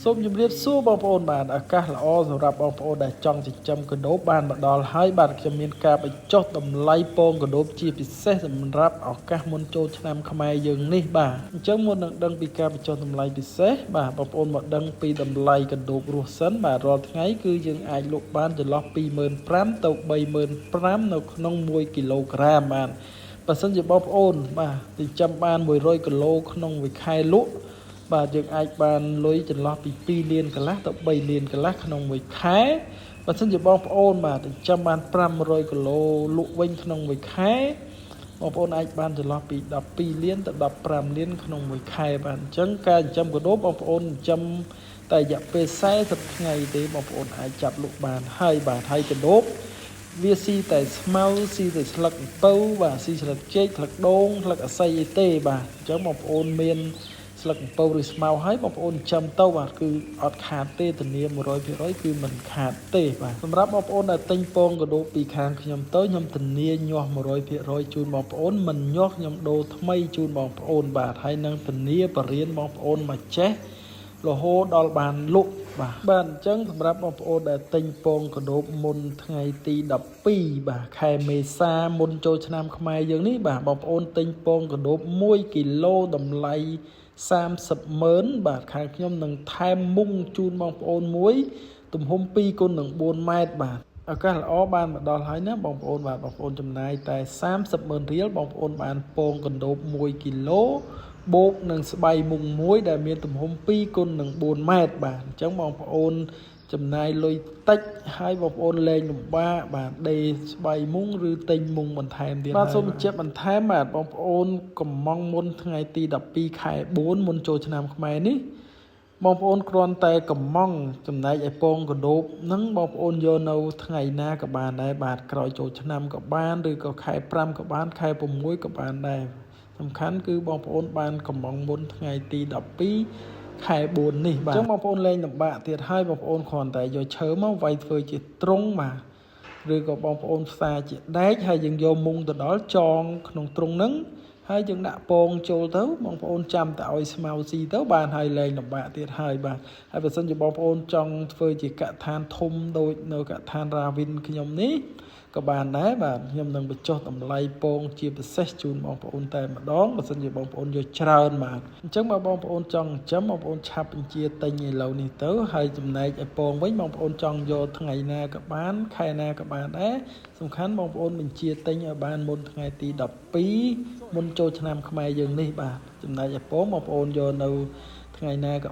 សូមជម្រាបសួរបងប្អូនបាទឱកាសល្អសម្រាប់បងប្អូនដែលចង់ចិញ្ចឹមកណ្ដូបបានមកដល់ហើយបាទខ្ញុំមានការបញ្ចុះតម្លៃពងកណ្ដូបជាពិសេសសម្រាប់ឱកាសមុនចូលឆ្នាំខ្មែរយើងនេះបាទអញ្ចឹងមុននឹងដឹងពីការបញ្ចុះតម្លៃពិសេសបាទបងប្អូនមកដឹងពីតម្លៃកណ្ដូបរស់សិនបាទរាល់ថ្ងៃគឺយើងអាចលក់បានចន្លោះ25,000ទៅ35,000នៅក្នុង1គីឡូក្រាមបាទបើសិនជាបងប្អូនបាទចិញ្ចឹមបាន100គីឡូក្នុងមួយខែលក់ បាទយើងអាចបានលុយចន្លោះពី2លានកន្លះទៅ3លានកន្លះក្នុងមួយខែបើសិនជាបងប្អូនបាទចិញ្ចឹមបាន500គីឡូលក់វិញក្នុងមួយខែបងប្អូនអាចបានចន្លោះពី12លានទៅ15លានក្នុងមួយខែបាទអញ្ចឹងការចិញ្ចឹមកណ្ដូបបងប្អូនចិញ្ចឹមតែរយៈពេល40ថ្ងៃទេបងប្អូនអាចចាប់លក់បានហើយបាទហើយកណ្ដូប វាស៊ីតែស្មៅស៊ីតែស្លឹកអំពៅបាទស៊ីស្លឹកចេកស្លឹកដូងស្លឹកអាស័យអីទេបាទអញ្ចឹងបងប្អូនមានស្លឹកអំពៅឬស្មៅហើយបងប្អូនចាំទៅបាទគឺអត់ខាតទេធានា100%គឺមិនខាតទេបាទសម្រាប់បងប្អូនដែលទិញពងកដូបពីខាងខ្ញុំទៅខ្ញុំធានាញាស់100%ជូនបងប្អូនមិនញាស់ខ្ញុំដូរថ្មីជូនបងប្អូនបាទហើយនឹងធានាបរិញ្ញាបងប្អូនមកចេះ រហូតដល់បានលក់បាទបាទអញ្ចឹងសម្រាប់បងប្អូនដែលទិញពងកដូបមុនថ្ងៃទី12បាទខែមេសាមុនចូលឆ្នាំខ្មែរយើងនេះបាទបងប្អូនទិញពងកដូប1គីឡូតម្លៃ30ម៉ឺនបាទខាងខ្ញុំនឹងថែមមុងជូនបងប្អូនមួយ ទំហំ2គុណនឹង4ម៉ែត្របាទឱកាសល្អបានមកដល់ហើយណាបងប្អូនបាទបងប្អូនចំណាយតែ30ម៉ឺនរៀលបងប្អូនបានពងកណ្ដូប1គីឡូបូកនឹងស្បៃមុងមួយដែលមានទំហំ2គុណនឹង4ម៉ែត្របាទអញ្ចឹងបងប្អូនចំណាយលុយតិចហើយបងប្អូនលែងលំបាកបាទដេរស្បៃមុងឬទិញមុងបន្ថែមទៀតបាទសូមបញ្ជាក់បន្ថែមបាទបងប្អូនកំងមុនថ្ងៃទី12ខែ4មុនចូលឆ្នាំខ្មែរនេះ បងប្អូនគ្រាន់តែកំងចំណែកឯពងកដូបហ្នឹងបងប្អូនយកនៅថ្ងៃណាក៏បានដែរបាទក្រោយចូលឆ្នាំក៏បានឬក៏ខែ5ក៏បានខែ6ក៏បានដែរសំខាន់គឺបងប្អូនបានកំងមុនថ្ងៃទី12ខែ4នេះបាទអញ្ចឹងបងប្អូនលែងលំបាកទៀតហើយបងប្អូនគ្រាន់តែយកឈើមកវាយធ្វើជាទ្រុងបាទឬក៏បងប្អូនផ្សារជាដែកហើយយើងយកមុងទៅដល់ចងក្នុងទ្រុងហ្នឹងហើយយើងដាក់ពងចូលទៅបងប្អូនចាំតែឲ្យស្មៅស៊ីទៅបានហើយលែងលំបាកទៀតហើយបាទហើយបើសិនជាបងប្អូនចង់ធ្វើជាកថានធំដូចនៅកថានរាវិនខ្ញុំនេះក៏បានដែរបាទខ្ញុំនឹងបញ្ចុះតម្លៃពងជាពិសេសជូនបងប្អូនតែម្ដងបើសិនជាបងប្អូនយកច្រើនបាទអញ្ចឹងបើបងប្អូនចង់ចិញ្ចឹមបងប្អូនឆាប់បញ្ជាទិញឥឡូវនេះទៅហើយចំណែកឯពងវិញបងប្អូនចង់យកថ្ងៃណាក៏បានខែណាក៏បានដែរសំខាន់បងប្អូនបញ្ជាទិញឲ្យបានមុនថ្ងៃទី12មុនចូលឆ្នាំខ្មែរយើងនេះបាទចំណែកឯពងបងប្អូនយកនៅថ្ងៃណាក៏